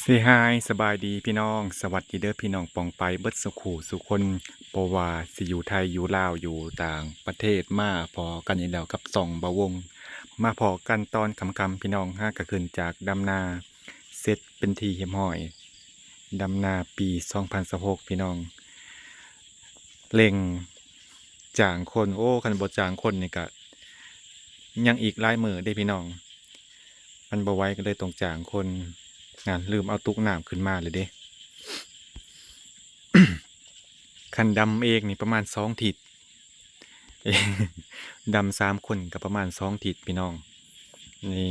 ເຊຮາຍ ສະບາຍດີພີ່ນ້ອງ ສະຫວັດດີເດີພີ່ນ້ອງປ້ອງປາຍເບິດສູ່ຄູ່ສູ່ຄົນ ບໍ່ວ່າຊິຢູ່ໄທ ຢູ່ລາວ ຢູ່ຕ່າງປະເທດ ມາພໍ້ກັນອີກແລ້ວກັບຊ່ອງບ່າວວົງ ມາພໍ້ກັນຕອນຄ່ຳໆ ພີ່ນ້ອງ ຫາກະຂຶ້ນຈາກດຳນາເສັດເປັນທີ່ຮຽບຮ້ອຍ ດຳນາປີສອງພັນຊາວຫົກ ພີ່ນ້ອງ ເລັ່ງຈ້າງຄົນ ໂອ້ ຄັນບໍ່ຈ້າງຄົນນີ້ກະຍັງອີກຫຼາຍມື້ເດ້ພີ່ນ້ອງ ມັນບໍ່ໄຫວກໍເລີຍຕ້ອງຈ້າງຄົນ ນັ້ນ ລືມເອົາຕຸກນ້ຳຂຶ້ນມາແລ້ວເດ້ ຄັນດຳເອງນີ້ປະມານສອງທິດ ດຳສາມຄົນກໍປະມານສອງທິດພີ່ນ້ອງ ນີ້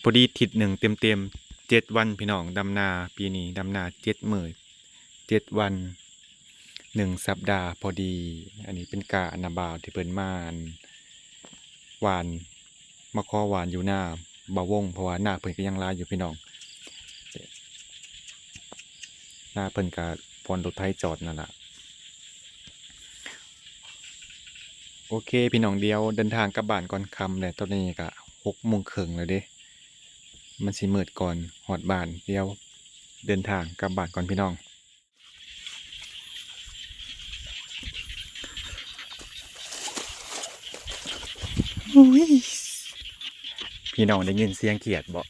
ພໍດີທິດໜຶ່ງເຕັມໆ ເຈັດວັນພີ່ນ້ອງ ດຳນາປີນີ້ ດຳນາເຈັດມື້ ເຈັດວັນ ໜຶ່ງສັບດາພໍດີ ອັນນີ້ເປັນກ້ານ້າບ່າວທີ່ເພິ່ນມາ ອັນ ຫວ່ານ ມາຂໍຫວ່ານຢູ່ນາບ່າວວົງ ເພາະວ່ານາເພິ່ນກໍຍັງຫຼາຍຢູ່ພີ່ນ້ອງ ນາເພິ່ນກໍບ່ອນລົດໄຖຈອດນັ້ນລະ ໂອເຄພີ່ນ້ອງ ດຽວເດີນທາງກັບບ້ານກ່ອນ ຄ່ຳແລ້ວ ຕອນນີ້ກໍຫົກໂມງເຄິ່ງແລ້ວເດ້ ມັນຊິມືດກ່ອນຮອດບ້ານ ດຽວເດີນທາງກັບບ້ານກ່ອນພີ່ນ້ອງ. ອຸ້ຍ ພີ່ນ້ອງໄດ້ຍິນສຽງຂຽດບໍ່?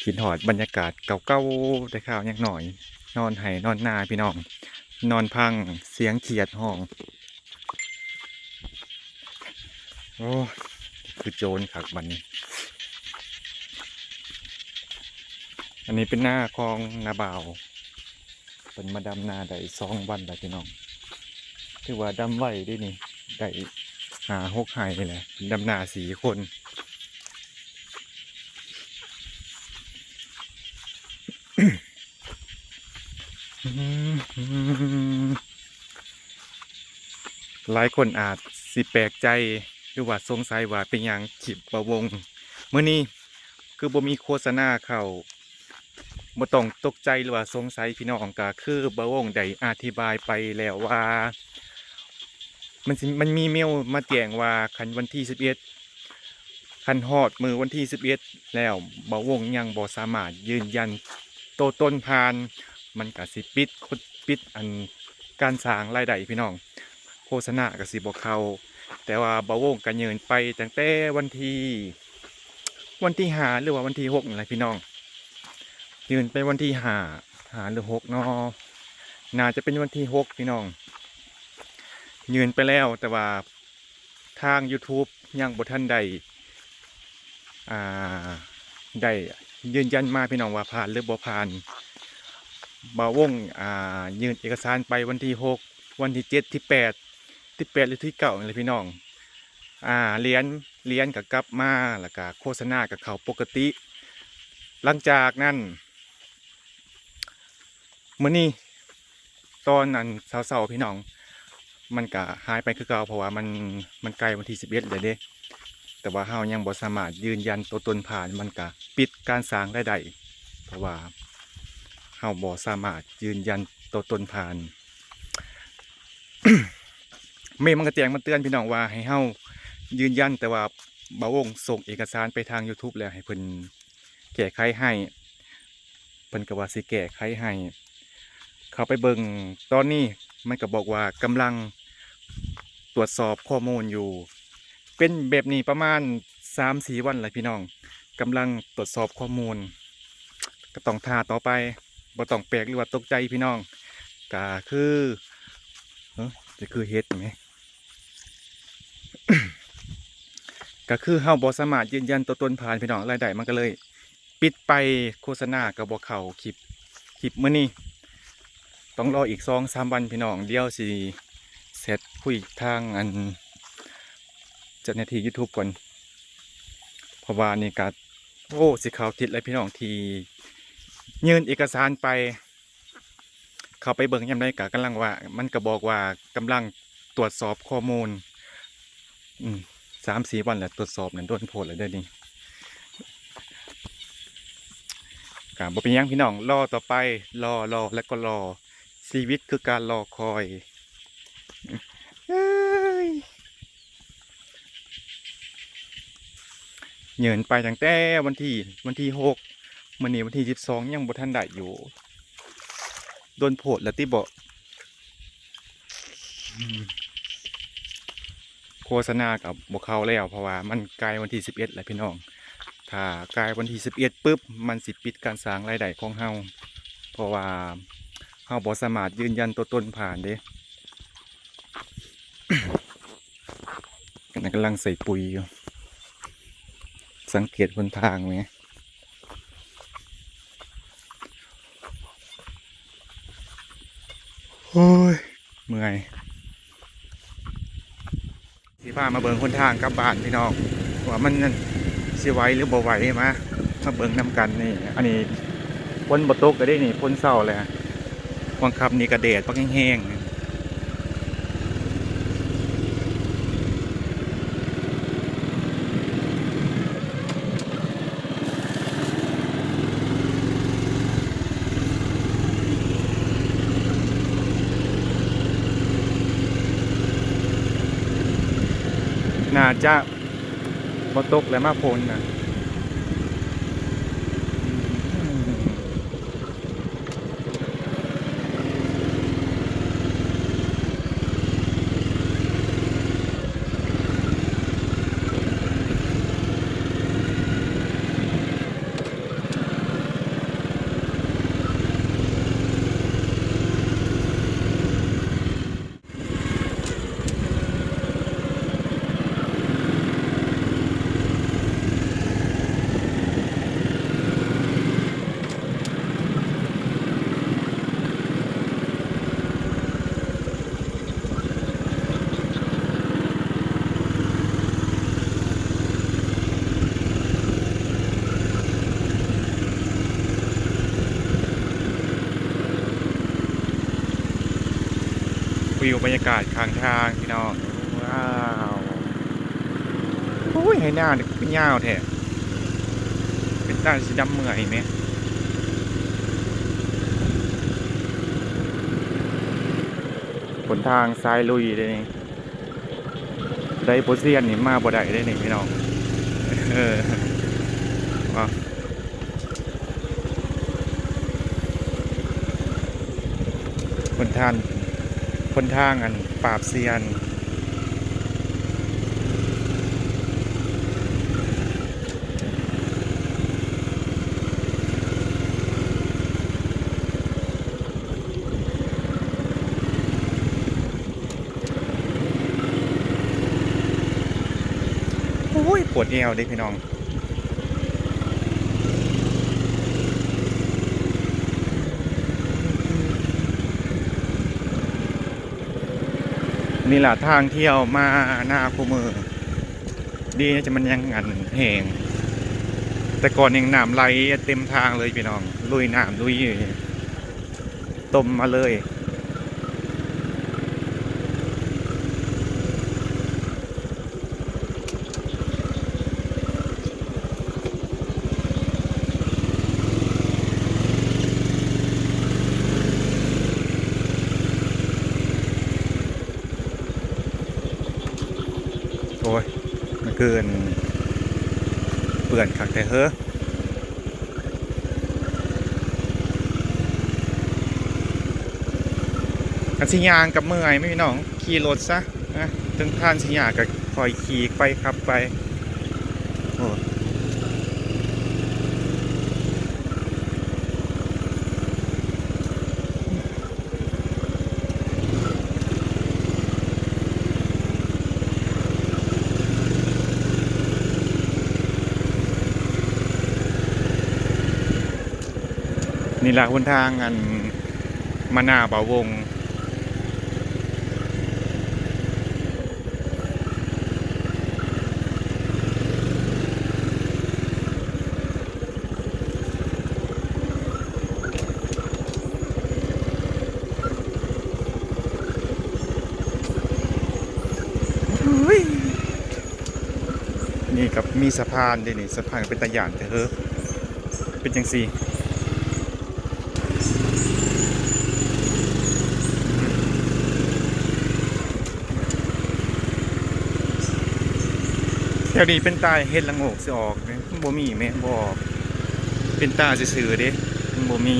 ຄິດຮອດບັນຍາກາດເກົ່າໆ ແຕ່ຄາວຍັງນ້ອຍ ນອນໄຮ່ນອນນາພີ່ນ້ອງ ນອນຟັງສຽງຂຽດຮ້ອງ. ໂອ້ ຄືໂຈນຄັກບັດນີ້ ອັນນີ້ເປັນນາຂອງນ້າບ່າວ ເພິ່ນມາດຳນາໄດ້ສອງວັນແລ້ວພີ່ນ້ອງ ຖືວ່າດຳໄວເດ້ນີ້ ໄດ້ຫ້າຫົກໄຮ່ນີ້ແຫຼະ ດຳນາສີ່ຄົນ. ຫຼາຍຄົນອາດຊິແປກໃຈ ຫຼືວ່າສົງໄສວ່າເປັນຫຍັງຄລິບບ່າວວົງມື້ນີ້ຄືບໍ່ມີໂຄສະນາເຂົ້າ. ບໍ່ຕ້ອງຕົກໃຈ ຫຼືວ່າສົງໄສພີ່ນ້ອງ ກະຄືບ່າວວົງໄດ້ອະທິບາຍໄປແລ້ວວ່າ ມັນຊິ ມັນມີເມວມາແຈ້ງວ່າ ຄັນວັນທີສິບເອັດ ຄັນຮອດມື້ວັນທີສິບເອັດແລ້ວ ບ່າວວົງຍັງບໍ່ສາມາດຢືນຢັນໂຕຕົນຜ່ານ ມັນກະຊິປິດ ປິດອັນການສ້າງລາຍໄດ້ພີ່ນ້ອງ ໂຄສະນາກະຊິບໍ່ເຂົ້າ. ແຕ່ວ່າບ່າວວົງກະຍື່ນໄປຕັ້ງແຕ່ວັນທີ ວັນທີຫ້າ ຫຼືວ່າວັນທີຫົກນີ້ແຫຼະພີ່ນ້ອງ ຍື່ນໄປວັນທີຫ້າ ຫ້າ ຫຼື ຫົກເນາະ ໜ້າຈະເປັນວັນທີຫົກພີ່ນ້ອງ ຍື່ນໄປແລ້ວ ແຕ່ວ່າ ທາງ YouTube ຍັງບໍ່ທັນໄດ້ ອ່າ ໄດ້ຢືນຢັນມາພີ່ນ້ອງວ່າຜ່ານ ຫຼື ບໍ່ຜ່ານ. ບ່າວວົງ ອ່າ ຍື່ນເອກະສານໄປວັນທີຫົກ ວັນທີເຈັດ ທີແປດ ທີແປດ ຫຼື ທີເກົ້ານີ້ແຫຼະພີ່ນ້ອງ ອ່າ ຫຼຽນ ຫຼຽນກໍກັບມາ ແລ້ວກໍໂຄສະນາກໍເຂົ້າປົກກະຕິ. ຫຼັງຈາກນັ້ນ ມື້ນີ້ຕອນອັນເຊົ້າໆ ພີ່ນ້ອງ ມັນກະຫາຍໄປຄືເກົ່າ ເພາະວ່າມັນ ມັນໃກ້ວັນທີສິບເອັດແລ້ວເດ້ ແຕ່ວ່າເຮົາຍັງບໍ່ສາມາດຢືນຢັນຕົວຕົນຜ່ານ ມັນກະປິດການສ້າງລາຍໄດ້ ເພາະວ່າເຮົາບໍ່ສາມາດຢືນຢັນຕົວຕົນຜ່ານ. ເມວມັນກະແຈ້ງມາເຕືອນ ພີ່ນ້ອງ ວ່າໃຫ້ເຮົາຢືນຢັນ ແຕ່ວ່າບ່າວວົງສົ່ງເອກະສານໄປທາງ YouTube ແລ້ວ ໃຫ້ເພິ່ນແກ້ໄຂໃຫ້. ເພິ່ນກໍວ່າຊິແກ້ໄຂໃຫ້ ເຂົ້າໄປເບິ່ງຕອນນີ້ ມັນກໍບອກວ່າກຳລັງຕວດສອບຂໍ້ມູນຢູ່ ເປັນແບບນີ້ປະມານສາມສີ່ວັນແລ້ວພີ່ນ້ອງ ກຳລັງຕວດສອບຂໍ້ມູນ ກໍຕ້ອງຖ້າຕໍ່ໄປ ບໍ່ຕ້ອງແປກ ຫຼືວ່າຕົກໃຈພີ່ນ້ອງ ກະຄື ເອີ ຈະຄືເຫັດແມະ ກະຄືເຮົາບໍ່ສາມາດຢືນຢັນຕົວຕົນຜ່ານພີ່ນ້ອງ ລາຍໄດ້ມັນກໍເລີຍ ປິດໄປ ໂຄສະນາກໍບໍ່ເຂົ້າ ຄລິບ ຄລິບມື້ນີ້ ຕ້ອງລໍອີກສອງສາມວັນພີ່ນ້ອງ ດຽວຊິແຊັດຄຸຍທາງອັນເຈົ້າໜ້າທີ່ YouTube ກ່ອນ ເພາະວ່ານີ້ກະ ໂອ້ ຊິເຂົ້າທິດແລ້ວພີ່ນ້ອງ ທີ່ຍື່ນເອກະສານໄປ ເຂົ້າໄປເບິ່ງຍາມໃດກະກຳລັງວ່າ ມັນກະບອກວ່າກຳລັງ ຕວດສອບຂໍ້ມູນ ອືມ ສາມສີ່ວັນແລ້ວ ຕວດສອບນັ້ນ ດົນໂພດແລ້ວເດ້ນີ້ ກະບໍ່ເປັນຫຍັງພີ່ນ້ອງ ລໍຕໍ່ໄປ ລໍ ລໍ ແລ້ວກໍລໍ ຊີວິດຄືການລໍຄອຍ ເອີຍ ເຫຍີນໄປຕັ້ງແຕ່ວັນທີ ວັນທີຫົກ ມື້ນີ້ວັນທີສິບສອງ ຍັງບໍ່ທັນໄດ້ຢູ່ ດົນໂພດລະຕິເບາະ. ອືມ ໂຄສະນາກໍບໍ່ເຂົ້າແລ້ວ ເພາະວ່າມັນໃກ້ວັນທີສິບເອັດແລ້ວພີ່ນ້ອງ. ຖ້າໃກ້ວັນທີສິບເອັດປຶບ ມັນຊິປິດການສ້າງລາຍໄດ້ຂອງເຮົາ ເພາະວ່າເຮົາບໍ່ສາມາດຢືນຢັນຕົວຕົນຜ່ານເດ້. ອັນນັ້ນກຳລັງໃສ່ປຸ໋ຍຢູ່ ສັງເກດຫົນທາງແໝ ໂອ້ຍ ເມື່ອຍ. ຊິພາມາເບິ່ງຫົນທາງກັບບ້ານພີ່ນ້ອງ ວ່າມັນຊິໄຫວຫຼືບໍ່ໄຫວ ມາ ມາເບິ່ງນຳກັນນີ້. ອັນນີ້ຝົນບໍ່ຕົກກະເດ້ນີ້ ຝົນເຊົາແລ້ວ ຫວ່າງຄ່ຳນີ້ກະແດດບັກແຮງໆ. ໜ້າຈະບໍ່ຕົກແລ້ວ ມາຝົນນະ. ວິວບັນຍາກາດຂ້າງທາງພີ່ນ້ອງ. ວ້າວ ໂອ້ຍ ໄຮ່ນານີ້ຄືຍາວແທ້ ເປັນຕາຊິດຳເມື່ອຍແມ. ຫົນທາງຊາຍລຸຍເດ້ນີ້ ໄດ້ບໍ່ຊຽນນີ້ມາບໍ່ໄດ້ເດ້ນີ້ພີ່ນ້ອງ. ເອີ ວ່າ ຫົນທາງ ຫົນທາງອັນປາບຊຽນ. ໂອ້ຍ ປວດແອວເດ້ພີ່ນ້ອງ. ນີ້ລະທາງທ່ຽວມານາຄູ່ມື້ ດີຈະມັນຍັງອັນແຫ້ງ ແຕ່ກ່ອນນີ້ນ້ຳໄຫຼເຕັມທາງເລີຍພີ່ນ້ອງ ລຸຍນ້ຳລຸຍ ຕົມມາເລີຍ. ໂອ້ຍ ມັນຄືອັນເປື້ອນຄັກແທ້ເຮີ. ຄັນຊິຍ່າງກໍເມື່ອຍແມ່ພີ່ນ້ອງ ຂີ່ລົດຊະນະ ເຖິງທ່ານຊິຍາກກໍຄ່ອຍຂີ່ໄປຂັບໄປ. ໂອ້ ນີ້ລະຫົນທາງອັນມານາບ່າວວົງ. ນີ້ກໍມີສະພານເດ້ນີ້ ສະພານກໍເປັນຕາຢ້ານແທ້ເຮີ ເປັນຈັ່ງຊີ້. ແ ດຽວນີ້ເປັນຕາເຫັດລະໂງກຊິອອກເດ້ ມັນບໍ່ມີແມະ ບໍ່ອອກ ເປັນຕາຊື່ໆເດ້ ມັນບໍ່ມີ.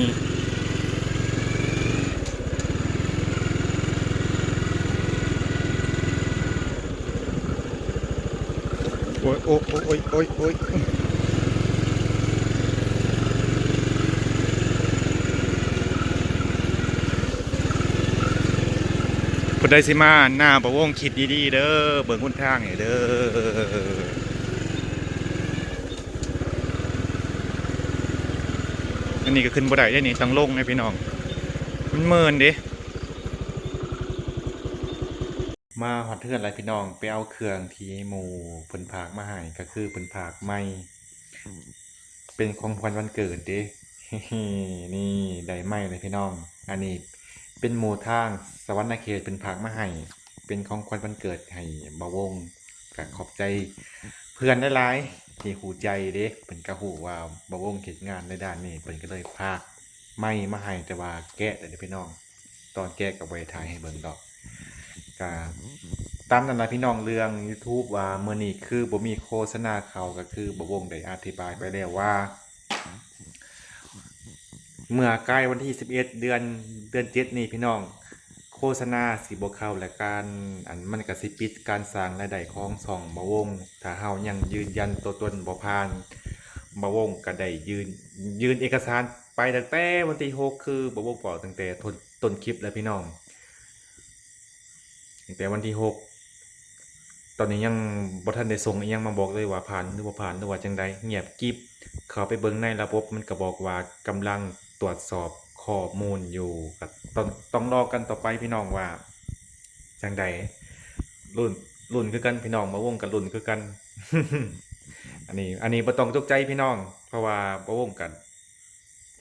ໂອ້ຍ ໂອ້ຍ ໂອ້ຍ ໂອ້ຍ ໂອ້ຍ ໂອ້ຍ ຜູ້ໃດຊິມາໜ້າບ່າວວົງຄິດດີໆເດີ ເບິ່ງຫົນທາງໃຫ້ເດີ. ອັນນີ້ກໍຂຶ້ນບໍ່ໄດ້ເດ້ນີ້ ຕ້ອງລົງໃຫ້ພີ່ນ້ອງ ມັນເມີນເດ້. ມາຮອດເຮືອນແລ້ວພີ່ນ້ອງ ໄປເອົາເຄື່ອງທີ່ໝູ່ເພິ່ນຝາກມາໃຫ້ ກໍຄືເພິ່ນຝາກໄມ້ ເປັນຂອງຂວັນວັນເກີດເດ້. ນີ້ໄດ້ໄມ້ແລ້ວພີ່ນ້ອງ ອັນນີ້ເປັນໝູ່ທາງສະຫວັນນະເຂດເພິ່ນຝາກມາໃຫ້ ເປັນຂອງຂວັນວັນເກີດໃຫ້ບ່າວວົງ. ກໍຂອບໃຈເພື່ອນຫຼາຍໆທີ່ຮູ້ໃຈເດ້ ເພິ່ນກໍຮູ້ວ່າບ່າວວົງເຮັດງານໃນດ້ານນີ້ ເພິ່ນກໍເລີຍຝາກໄມ້ມາໃຫ້ ແຕ່ວ່າແກະແລ້ວເດ້ພີ່ນ້ອງ. ຕອນແກະກໍບໍ່ໄດ້ຖ່າຍໃຫ້ເບິ່ງດອກ. ກະຕາມນັ້ນລະພີ່ນ້ອງ ເລື່ອງ YouTube ວ່າມື້ນີ້ຄືບໍ່ມີໂຄສະນາເຂົ້າ ກໍຄືບ່າວວົງໄດ້ອະທິບາຍໄປແລ້ວວ່າ ເມື່ອກາຍວັນທີສິບເອັດ ເດືອນ ເດືອນເຈັດນີ້ພີ່ນ້ອງ ໂຄສະນາຊິບໍ່ເຂົ້າ ແລະ ການ ອັນ ມັນກໍຊິປິດການສ້າງລາຍໄດ້ຂອງຊ່ອງບ່າວວົງ. ຖ້າເຮົາຍັງຢືນຢັນຕົວຕົນບໍ່ຜ່ານ ບ່າວວົງກໍໄດ້ຍື່ນ ຍື່ນເອກະສານໄປຕັ້ງແຕ່ວັນທີຫົກ ຄືບ່າວວົງບອກຕັ້ງແຕ່ຕົ້ນ ຕົ້ນຄລິບແລ້ວພີ່ນ້ອງ. ຕັ້ງແຕ່ວັນທີຫົກ ຕອນນີ້ຍັງບໍ່ທັນໄດ້ສົ່ງອີ່ຫຍັງມາບອກເລີຍວ່າຜ່ານຫຼືບໍ່ຜ່ານ ຫຼືວ່າຈັ່ງໃດ ງຽບກິບ. ເຂົ້າໄປເບິ່ງໃນລະບົບ ມັນກໍບອກວ່າກຳລັງຕວດສອບຂໍ້ມູນຢູ່. ກໍຕ້ອງ ຕ້ອງລໍກັນຕໍ່ໄປພີ່ນ້ອງວ່າຈັ່ງໃດ. ລຸ້ນ ລຸ້ນຄືກັນພີ່ນ້ອງ ບ່າວວົງກໍລຸ້ນຄືກັນ. ອັນນີ້ ອັນນີ້ບໍ່ຕ້ອງຕົກໃຈພີ່ນ້ອງ ເພາະວ່າບ່າວວົງກໍ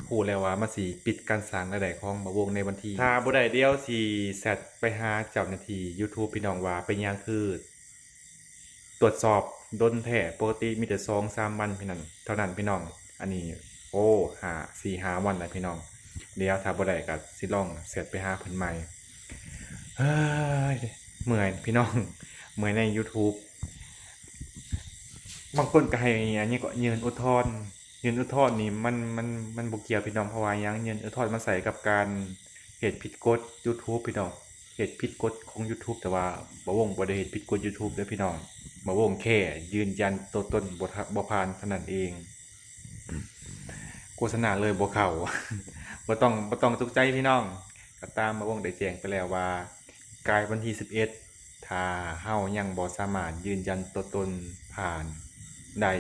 ຮູ້ແລ້ວວ່າມັນຊິປິດການສ້າງລາຍໄດ້ຂອງບ່າວວົງໃນວັນທີ ຖ້າບໍ່ໄດ້ ດຽວຊິແຊັດໄປຫາເຈົ້າໜ້າທີ່ YouTube ພີ່ນ້ອງວ່າເປັນຫຍັງຄືຕວດສອບດົນແທ້ ປົກກະຕິມີແຕ່ສອງສາມວັນພີ່ນ້ອງ ເທົ່ານັ້ນພີ່ນ້ອງ. ອັນນີ້ ໂອ້ ຫ້າ ສີ່ຫ້າວັນແລ້ວພີ່ນ້ອງ. ດຽວຖ້າບໍ່ໄດ້ກໍຊິລອງແຊັດໄປຫາເພິ່ນໃໝ່. ເຮີ້ຍ ເມື່ອຍພີ່ນ້ອງ ເມື່ອຍໃນ YouTube. ບາງຄົນກໍໃຫ້ອັນນີ້ກໍຍື່ນອຸທອນ ຍື່ນອຸທອນນີ້ມັນ ມັນ ມັນບໍ່ກ່ຽວພີ່ນ້ອງ ເພາະວ່າຫຍັງ ຍື່ນອຸທອນມັນໃສ່ກັບການເຮັດຜິດກົດ YouTube ພີ່ນ້ອງ ເຮັດຜິດກົດຂອງ YouTube ແຕ່ວ່າບ່າວວົງບໍ່ໄດ້ເຮັດຜິດກົດ YouTube ເດີພີ່ນ້ອງ. ບ່າວວົງແຄ່ຢືນຢັນຕົວຕົນບໍ່ ບໍ່ຜ່ານເທົ່ານັ້ນເອງ ໂຄສະນາເລີຍບໍ່ເຂົ້າ. ບໍ່ຕ້ອງ ບໍ່ຕ້ອງຕົກໃຈພີ່ນ້ອງ ກໍຕາມບ່າວວົງໄດ້ແຈ້ງໄປແລ້ວວ່າ ກາຍວັນທີສິບເອັດ ຖ້າເຮົາຍັງບໍ່ສາມາດຢືນຢັນຕົວຕົນຜ່ານໄດ້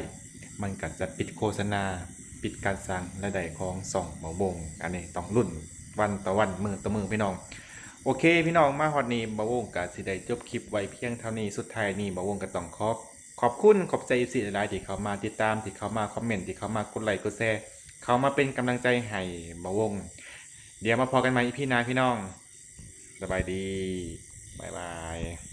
ມັນກໍຈະປິດໂຄສະນາ ປິດການສ້າງລາຍໄດ້ຂອງຊ່ອງບ່າວວົງ. ອັນນີ້ຕ້ອງລຸ້ນວັນຕໍ່ວັນ ມື້ຕໍ່ມື້ພີ່ນ້ອງ. ໂອເຄພີ່ນ້ອງ ມາຮອດນີ້ບ່າວວົງກໍຊິໄດ້ຈົບຄລິບໄວ້ພຽງເທົ່ານີ້. ສຸດທ້າຍນີ້ບ່າວວົງກໍຕ້ອງຂອບ ຂອບຄຸນ ຂອບໃຈ ເອັຟຊີ ຫຼາຍໆ ທີ່ເຂົ້າມາຕິດຕາມ ທີ່ເຂົ້າມາຄອມເມັນ ທີ່ເຂົ້າມາກົດໄລກົດແຊ ເຂົ້າມາເປັນກຳລັງໃຈໃຫ້ບ່າວວົງ. ດຽວມາພໍ້ກັນໃໝ່ ອີ ພີ ໜ້າພີ່ນ້ອງ. ສະບາຍດີ ບາຍບາຍ.